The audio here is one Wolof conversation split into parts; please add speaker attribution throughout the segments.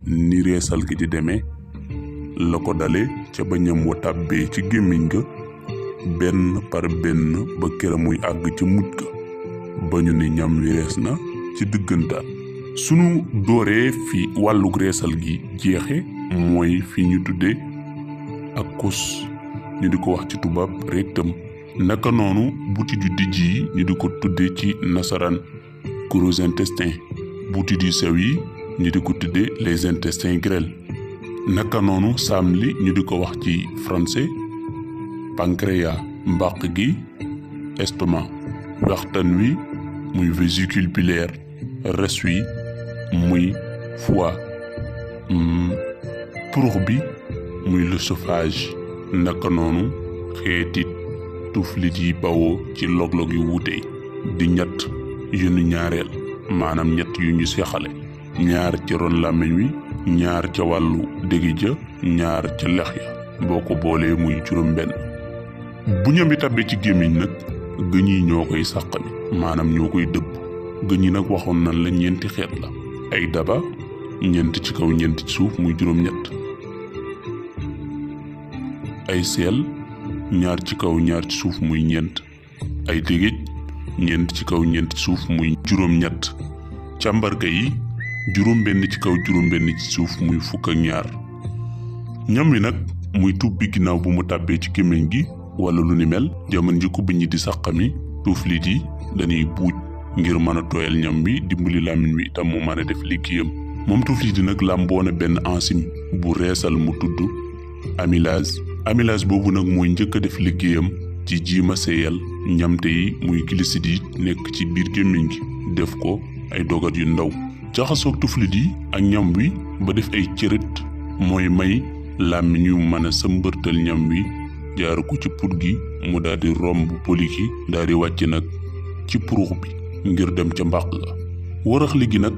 Speaker 1: ni reesal gi di demee la ko dale ca ba ñam wa tàbbee ci gémmiñ ga benn par benn ba kera muy àgg ci mujj ga ba ñu ne ñam wi rees na ci dëggantaan. sunu dooree fi wàllug reesal gi jeexe mooy fi ñu tudde ak kus ñu di ko wax ci tubaab rectum. naka noonu butit yu dijj yi ñu di ko tudde ci nasaraan gros intestin, butit yu sew yi ñu di ko tudde les intestins grêles. naka noonu saam li ñu di ko wax ci français pancréas, mbàq gi estomac, waxtaan wi muy vésicule biliaire, res wi muy foie, purux bi muy l'œsophage. naka noonu xeeti tuflit yi bawoo ci log-log yu wuute di ñett yu ñu ñaareel maanaam ñett yu ñu seexale, ñaar ci ron làmmiñ wi, ñaar ca wàllu déggi ja, ñaar ca lex ya, boo ko boolee muy juróom benn. bu ñam bi tàbbee ci gémmiñ nag gëñ yi ñoo koy sàqami maanaam ñoo koy dëbb. gëñ yi nag waxoon nañ la ñeenti xeet la, ay daba, ñeent ci kaw ñeent ci suuf muy juróom ñett, ay seel, ñaar ci kaw ñaar ci suuf muy ñeent, ay dégéej, ñeent ci kaw ñeent ci suuf muy juróom ñett, càmbarga yi juróom benn ci kaw juróom benn ci suuf muy fukk ak ñaar. ñam wi nag muy tub bi ginnaaw bu mu tàbbee ci gémmiñ gi wala lu ni mel, jamono njëkku bi ñi di sàqami tuuflit yi dañuy buuj ngir mën a tooyal ñam bi dimbali làmmiñ wi itam mu mën a def liggéeyam. moom tuuflit yi nag làmboo na benn enzyme bu reesal mu tudd amylase. amylase boobu nag mooy njëkk a def liggéeyam ci jiima seeyal ñamte yi muy glucides yi nekk ci biir gémmiñ gi, def ko ay dogat yu ndaw. jaxasoog tuuflit yi ak ñam wi ba def ay cërët mooy may làmmiñ yu mën a sëmbërtal ñam wi jaaru ko ci put gi mu daal di romb polik yi daal di wàcc nag ci purux bi ngir dem ca mbàq ga. waraxli gi nag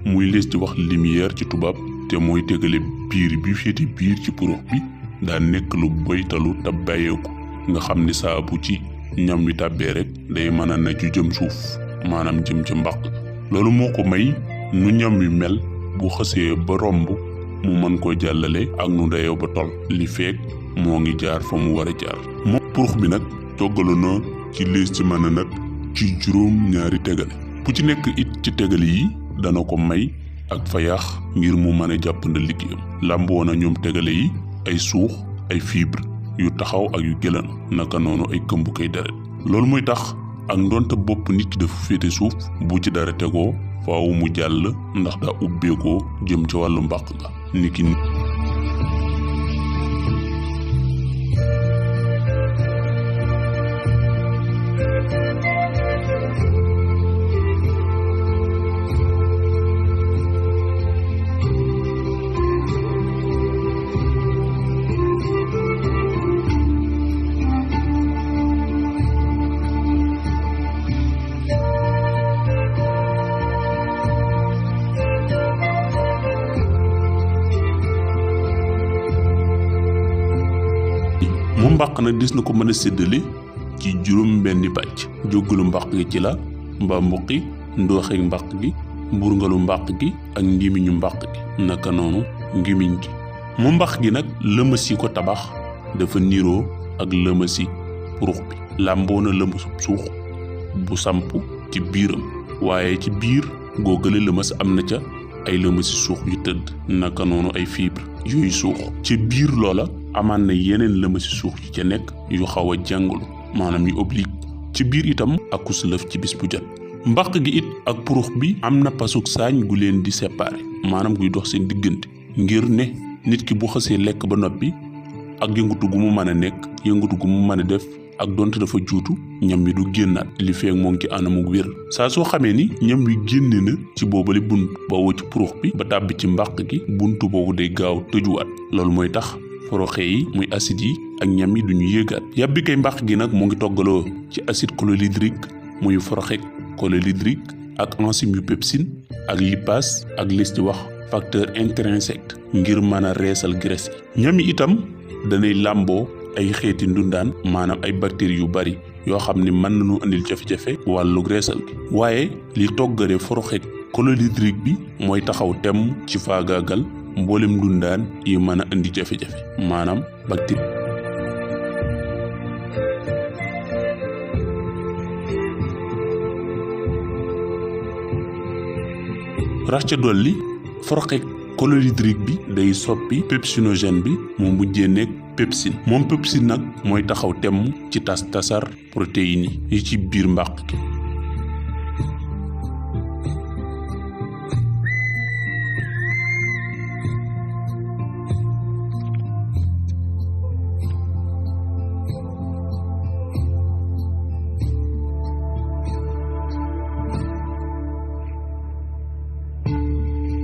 Speaker 1: muy lees di wax lumière ci tubaab te mooy tegale biir bi féete biir ci purux bi daa nekk lu boytalu te bàyyeeku nga xam ni saa bu ci ñam wi tàbbee rek day mën a naju jëm suuf maanaam jëm ca mbàq ga. loolu moo ko may nu ñam wi mel bu xësee ba romb mu mën koo jàllale ak nu dayoo ba tol li feek moo ngi jaar fa mu war a jaar. moom purux bi nag toggalu na ci lees ci mën a nag ci juróom ñaari tegale, bu ci nekk it ci tegale yi dana ko may ak fayax ngir mu mën a jàppanda liggéeyam. làmboo na ñoom tegale yi ay suux, ay fibre yu taxaw ak yu gëlan, naka noonu ay këmbu kay deret. loolu mooy tax ak ndonte bopp nit ki dafa féete suuf bu ci dara tegoo faaw mu jàll ndax daa ubbeekoo jëm ci wàllu mbàq ga niki moom mbàq nag dis na ko mën a séddale ci juróom benni pàcc. jógalu mbàq gi ci la mbaa mbuqi, ndooxeek mbàq gi, mburngalu mbàq gi ak ngimiñu mbàq gi, naka noonu ngimiñ gi. moom mbàq gi nag lëmës yi ko tabax dafa niroo ak lëmësi purux bi. làmboo na lëmësu suux bu samp ci biiram, waaye ci biir googale lëmës am na ca ay lëmësi suux yu tëdd, naka noonu ay fibre yooyu suux. ci biir loola amaan na yeneen lëmësi suux yi ca nekk yu xaw a jàngalu maanaam yu oblique. ci biir itam akus lëf ci bis bu jot. mbàq gi it ak purux bi am na pasuk saañ gu leen di séparé maanaam guy dox seen diggante, ngir ne nit ki bu xësee lekk ba noppi ak yëngatu gu mu mën a nekk, yëngatu gu mu mën a def ak donte dafa juutu, ñam wi du génnaat li feek moo ngi ci anamuk wér. saa soo xamee ni ñam wi génne na ci boobale bunt bawoo ci purux bi ba tàbbi ci mbàq gi, buntu boobu day gaaw tëjuwaat. loolu mooy tax foroxe yi muy acide yi ak ñam yi duñu yéegaat. yàbbi kay mbàq gi nag mu ngi toggaloo ci acide chlorhydrique muy foroxe chlorhydrique ak enzyme yu pepsine ak lipase ak lis di wax facteur intrinsèque ngir mën a reesal graisse yi. ñam yi itam danay làmboo ay xeeti ndundaan maanaam ay bactéries yu bari yoo xam ni mën nañu andil jafe-jafe wàllu reesal gi, waaye li toggare foroxe chlorhydrique bi mooy taxaw temm ci faagaagal mboolem dundaan yi mën a indi jafe-jafe maanaam bactérie. rax ca dolli foroxe chlorhydrique bi day soppi pepsinogène bi mu mujjee nekk pepsine. moom pepsine nag mooy taxaw temm ci tasar protéines yi ci biir mbàq gi.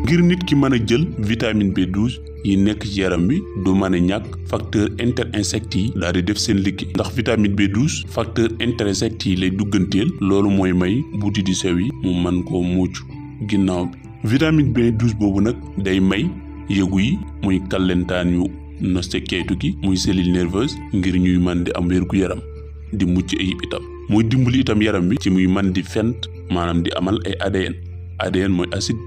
Speaker 1: ngir nit ki mën a jël vitamine B12 yi nekk ci yaram bi du mën a ñàkk facteur interinsectes yi daal di def seen liggéey ndax vitamine B12 facteur interinsectes yi lay dugganteel loolu mooy may buuti di sew yi mu mën koo mucc ginnaaw bi. vitamine B12 boobu nag day may yëgu yi muy kallentaan yu nos ca keytu gi muy cellule nerveuse ngir ñuy mën di am wérgu yaram di mucc ayib itam muy dimbali itam yaram bi ci muy mën di fent maanaam di amal ay ADN mooy acide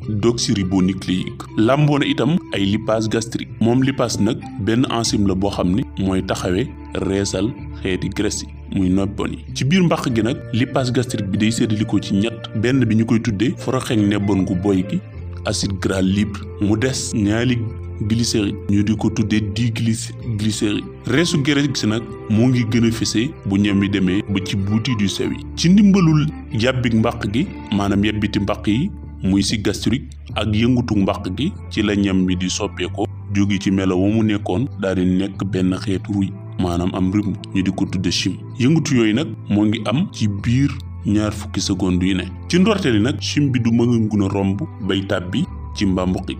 Speaker 1: déoxyribonucléique. làmboo na itam ay lipase gastrique. moom lipase nag benn enzyme la boo xam ne mooy taxawee reesal xeeti graisse yi muy nebbon yi. ci biir mbàq gi nag lipase gastrique bi day séddalikoo ci ñett. benn bi ñu koy tuddee foroxeeg nebbon gu boy gi acide gras libre. mu des ñaari glycéride ñu di ko tuddee diglycéride. reesu graisse gi nag moo ngi gën a fese bu ñam bi demee ba ci buuti du sew yi. ci ndimbalul yàbbik mbàq gi maanaam yebbiti mbàq yi muy si gastrique ak yëngutu mbàq gi ci la ñam bi di soppeekoo jóge ci melo wa mu nekkoon daal di nekk benn xeetu ruy maanaam am rythme ñu di ko tudde chim. yëngutu yooyu nag moo ngi am ci biir 20 secondes yu ne. ci ndorte li nag chim bi du mën a romb bay tàbbi ci mbàmbuq gi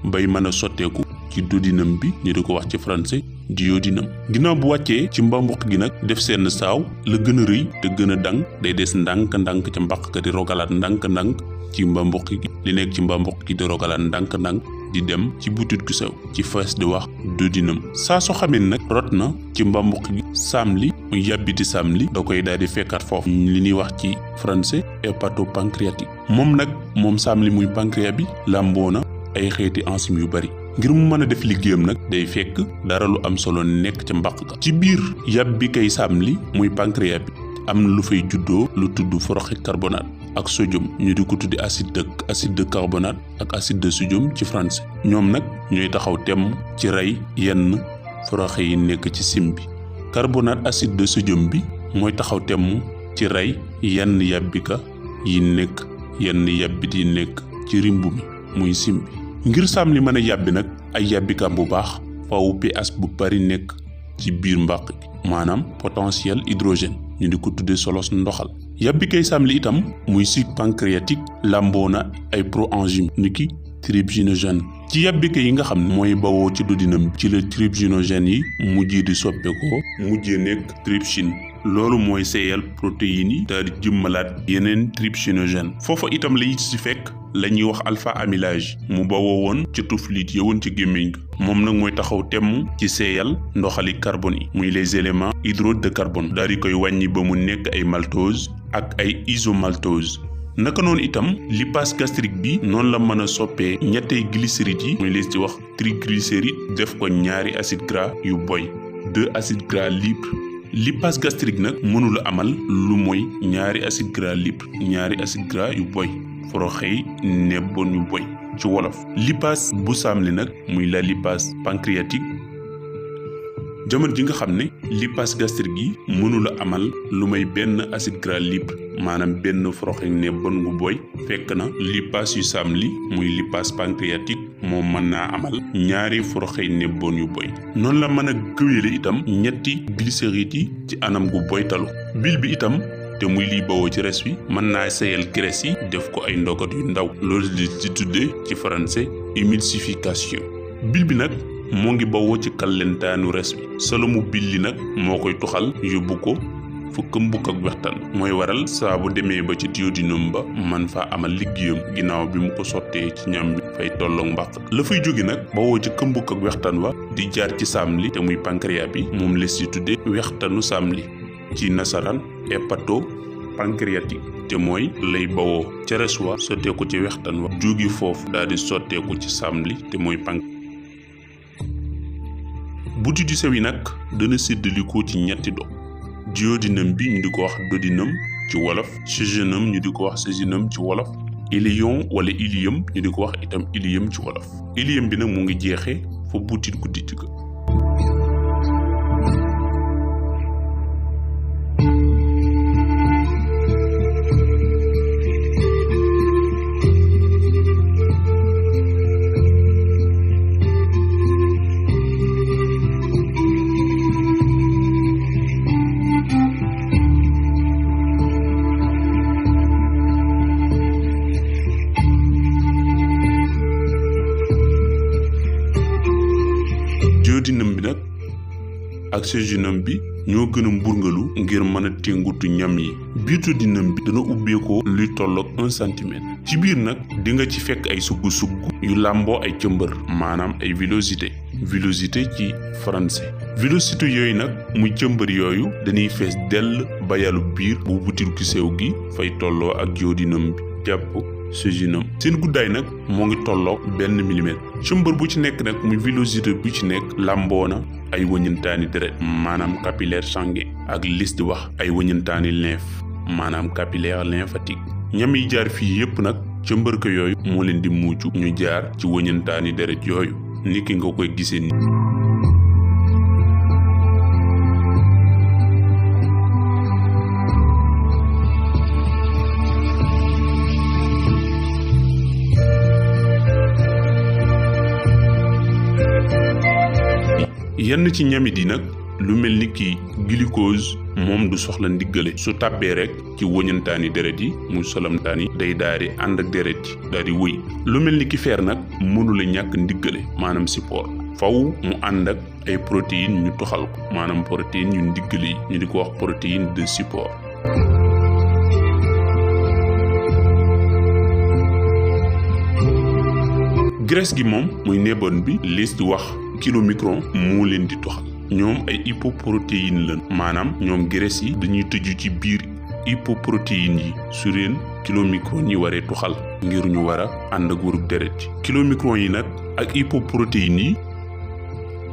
Speaker 1: bay mën a sotteeku ci duodenum bi ñu di ko wax ci français duodénum. ginnaaw bu wàccee ci mbàmbuq gi nag def seen saaw la gën a rëy te gën a dang day des ndànk-ndànk ca mbàq ka di rogalaat ndànk-ndànk ci mbàmbuq gi li nekk ci mbàmbuq gi di rogalaat ndànk-ndànk di dem ci butit gu sew ci fees di wax duodénum. saa soo xamee nag rot na ci mbàmbuq gi saamli muy yàbbiti saamli da koy daal di fekkaat foofu li ñuy wax ci français hépatopancréatique. moom saamli muy pancréas bi làmboo na ay xeeti enzymes yu bari. ngir mu mën a def liggéeyam nag day fekk dara lu am solo nekk ca mbàq ga. ci biir yàb bi kay saamli muy pancréas bi am na lu fay juddoo lu tudd foroxi carbonate ak sodium ñu di ko tuddi acide de carbonate ak acide de sodium ci français. ñoom nag ñooy taxaw temm ci rey yenn foroxe yi nekk ci sim bi. carbonate acide de sodium bi mooy taxaw temm ci rey yenn yàbbika yi nekk yenn yàbbit yi nekk ci rimbu mi muy sim bi. ngir saamli mën a yàbbi nag ay yàbbikaam bu baax faaw pH bu bari nekk ci biir mbàq gi maanaam potentiel hydrogène ñu di ko tuddee solos ndoxal. yàbbi kay saamli itam muy suc pancréatique làmboo na ay proenzyme niki trypsinogène. ci yàbbika yi nga xam ne mooy bawoo ci duodenum ci la trypsinogène yi mujjee di soppeekoo mujjee nekk trypsine. loolu mooy seeyal protéines yi daal di jëmmalaat yeneen trypsinogène. foofa itam la ci fekk la ñuy wax alpha amylase mu bawoo woon ci tuflit yowoon ci gémmiñ ga moom nag mooy taxaw temm ci seeyal ndoxali carbone yi muy les éléments hydrode de carbone daal di koy wàññi ba mu nekk ay maltose ak ay isomaltose. naka noonu itam lipase gastrique bi noonu la mën a soppee ñettey glycéride yi muy les ci wax triglycéride def ko ñaari acide gras yu boy 2 acides gras libres. lipase gastrique nag mënula amal lu mooy ñaari acide gras libre ñaari acide gras yu boy foroxey nebbon yu boy ci wolof. lipase bu saamli nag muy la lipase pancréatique jamono ji nga xam ne lipase gastrique yi mënula amal lu may benn acide gras libre maanaam benn foroxey nebbon gu boy fekk na lipase yu saamli muy lipase pancréatique moom mën naa amal ñaari foroxey nebbon yu boy. noonu la mën a gëwéele itam ñetti glycéride yi ci anam gu boytalu. bile bi itam te muy liy bawoo ci res wi mën naa seeyal graisse yi def ko ay ndogat yu ndaw loolu di ci tuddee ci français émulsification. bile bi nag moo ngi bawoo ci kallentaanu res wi solo mu billi nag moo koy tuxal yóbbu ko fu këmbuk ak wextaan mooy waral saa bu demee ba ci duodénum ba man faa amal liggéeyam ginnaaw bi mu ko sottee ci ñam bi fay tolloog mbàq la fay jóge nag bawoo ci këmbuk ak wextaan wa di jaar ci saamli te muy pancréas bi moom les ci tuddee wextanu saamli ci nasaraan pancréatique te mooy lay bawoo ca res wa sotteeku ci wextan wa jógi foofu daal di sotteeku ci samli te mooy butit yu sew yi nag dana séddalikoo ci ñetti dog duodénum bi ñu di ko wax duodénum ci wolof, jejunum ñu di ko wax jejunum ci wolof, iléon wala iléum ñu di ko wax itam iléum ci wolof. Iléum bi nag mu ngi jeexee fa butit gu dijj ga. duodénum bi nag ak jejunum bi ñoo gën a mburngalu ngir mën a téngutu ñam yi. biir duodénum bi dana ubbeekoo luy tolloog 1 centimètre. ci biir nag di nga ci fekk ay sugg-sugg yu làmboo ay cëmbër maanaam ay villosité ci français. villosité yooyu nag muy cëmbër yooyu dañuy fees dell ba yàllu biir bu butit gu sew gi fay tolloo ak duodénum bi jàpp jejunum. seen guddaay nag moo ngi tolloog 1 millimètre. cëmbër bu ci nekk nag muy villosité bu ci nekk làmboo na ay wëñantaani deret maanaam capillaire sanguin ak lis di wax ay wëñantaani lymphe maanaam capillaire lymphatique. ñam yi jaar fii yépp nag cëmbër ko yooyu moo leen di muucu ñu jaar ci wëñantaani deret yooyu niki nga koy gisee ni. yenn ci ñamit yi nag lu mel ni ki glucose moom du soxla ndiggale su tàbbee rek ci wëñantaani deret yi muy solamtaan yi day daal di ànd ak deret yi daal di wëy. lu mel ni ki fer nag mënula ñàkk ndiggale maanaam support faw mu ànd ak ay protéines ñu toxal ko maanaam protéines yu ndiggale yi ñu di ko wax protéine de support. graisse gi moom muy nébone bi liis di wax kilomicron moo leen di toxal. ñoom ay hypoprotéine lañ maanaam ñoom graisse yi dañuy tëju ci biir hypoprotéine yi su leen kilomicron yi waree toxal ngir ñu war a ànd ak wërug deret ci kilomicron yi nag ak hypoprotéine yi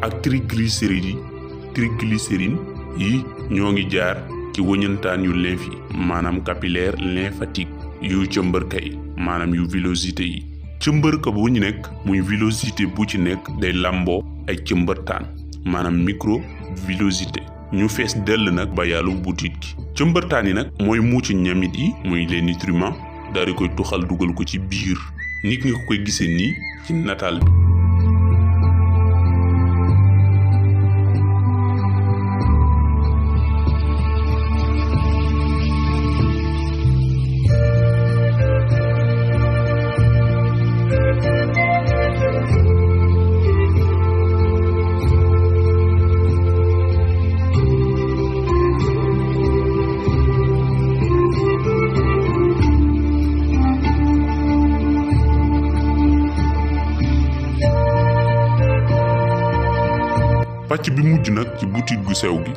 Speaker 1: ak triglycéride yi ñoo ngi jaar ci wëñantaan yu lymphe yi maanaam capillaire lymphatique yu cëmbërka yi maanaam yu villosité yi. cëmbërka bu ñu nekk muy villosité bu ci nekk day làmboo ay cëmbërtaan maanaam microvillosité ñu fees dell nag ba yàllu butit gi. cëmbërtaan yi nag mooy muucu ñamit yi muy les nutriments daal di koy tuxal dugal ko ci biir nit nga koy gisee nii ci nataal bi. pàcc bi mujj nag ci butit gu sew gi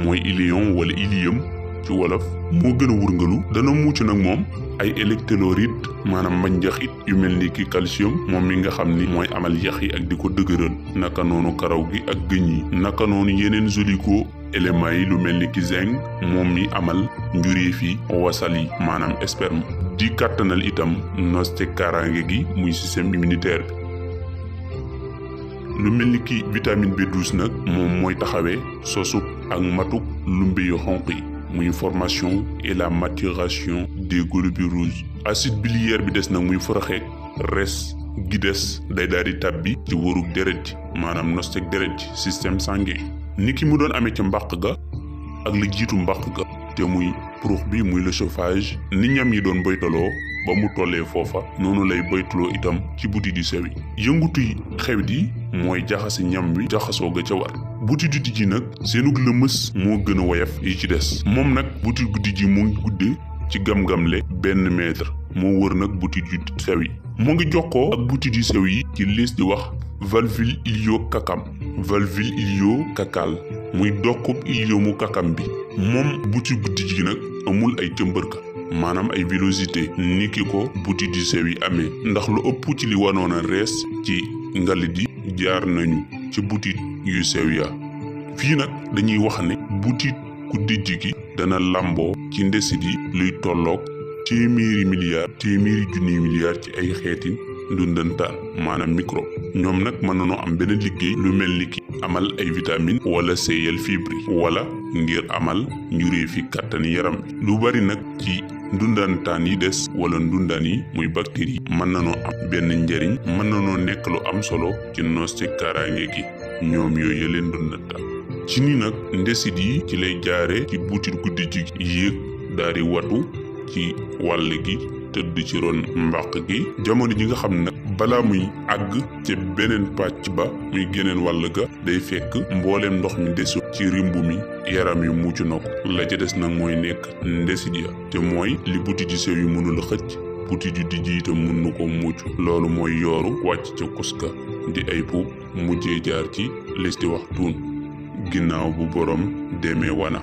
Speaker 1: mooy iléon wala iléum ci wolof moo gën a wurngalu dana mucc nag moom ay électrolite maanaam mbañjaxit yu mel ni ki calcium moom mi nga xam ni mooy amal yax yi ak di ko dëgëral naka noonu karaw gi ak gëñ yi naka noonu yeneen oligo éléments yi lu mel ni ki zinc moom mi amal njuréef yi wasal yi maanaam sperme di kàttanal itam nos te kaaraange gi muy système immunitaire bi. lu mel ni ki vitamine B12 nag moom mooy taxawee sosub ak matuk lumbe yu xonq yi muy formation et la maturation des globules rouges. acide biliaire bi des nag muy faraxeek res gi des day daal di tàbbi ci wërug deret ji maanaam nostek deret ji système sanguin ni ki mu doon amee ca mbàq ga ak la jiitu mbàq ga te muy purux bi muy le chauffage ni ñam yi doon boytaloo ba mu tollee foofa noonu lay boytuloo itam ci butit yu sew yi. yëngutu xewit yi mooy jaxase ñam wi jaxasoo ga ca war. butit yu dijji nag seenug lëmës moo gën a woyof yi ci des moom nag butit gu dijji mu ngi guddee ci gam-gamle 1 mètre moo wër nag butit yu sew yi mu ngi jokkoo ak butit yu sew yi ci liis di wax valvule ilio-cacale muy dokkub iliomu kakam bi. moom butit guddi gi nag amul ay cëmbërka maanaam ay villosité niki ko butit yu sew yi amee, ndax lu ëpp ci li wanoon a rees ci ngalit yi jaar nañu ci butit yu sew ya. fii nag dañuy wax ne butit ku dijj gi dana lamboo ci ndesit yi luy tolloog téeméeri junniy milliards ci ay xeeti ndundantaan maanaam microbe. ñoom nag mën nañoo am benn liggéey lu mel ni ki amal ay vitamine wala seeyal fibre wala ngir amal njuree fi kàttani yaram bi. lu bari nag ci ndundantaan yi des wala ndundaan yi muy bactérie mën nañoo am benn njariñ, mën nañoo nekk lu am solo ci noos ci kaaraange gi ñoom yooyu leen ndundantaan. ci ni nag ndesit yi ci lay jaare ci butit guddi ji yéeg daal di watu ci wàll gi tëdd ci ron mbàq gi. jamono ji nga xam ne nag balaa muy àgg ca beneen pàcc ba muy geneen wàll ga day fekk mbooleem ndox mi desu ci rimbu mi yaram yu mucc na ko. la ca des nag mooy nekk ndesit ya te mooy li butit yu sew yu mënul a xëcc butit yu dijj itam mën na ko mucc. loolu mooy yooru wàcc ca kuska di ay puub mujjee jaar ci listi wax tuun ginnaaw bu borom demee wana.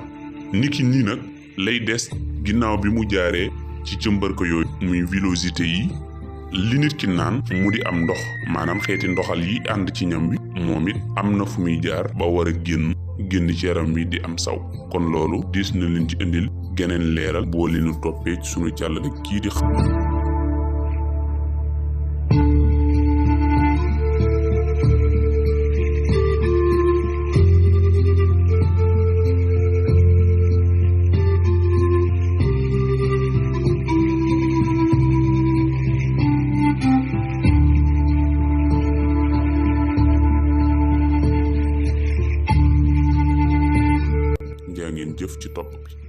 Speaker 1: niki nii nag lay des ginnaaw bi mu jaaree ci cëmbërka yooyu muy villosité yi li nit ki naan mu di am ndox maanaam xeeti ndoxal yi ànd ci ñam bi moom it am na fu muy jaar ba war a génn ci yaram bi di am saw. kon loolu dis na leen ci indil geneen leeral boo leenu toppee ci sunu càllale kii di jaa ngeen jëf ci topp bi.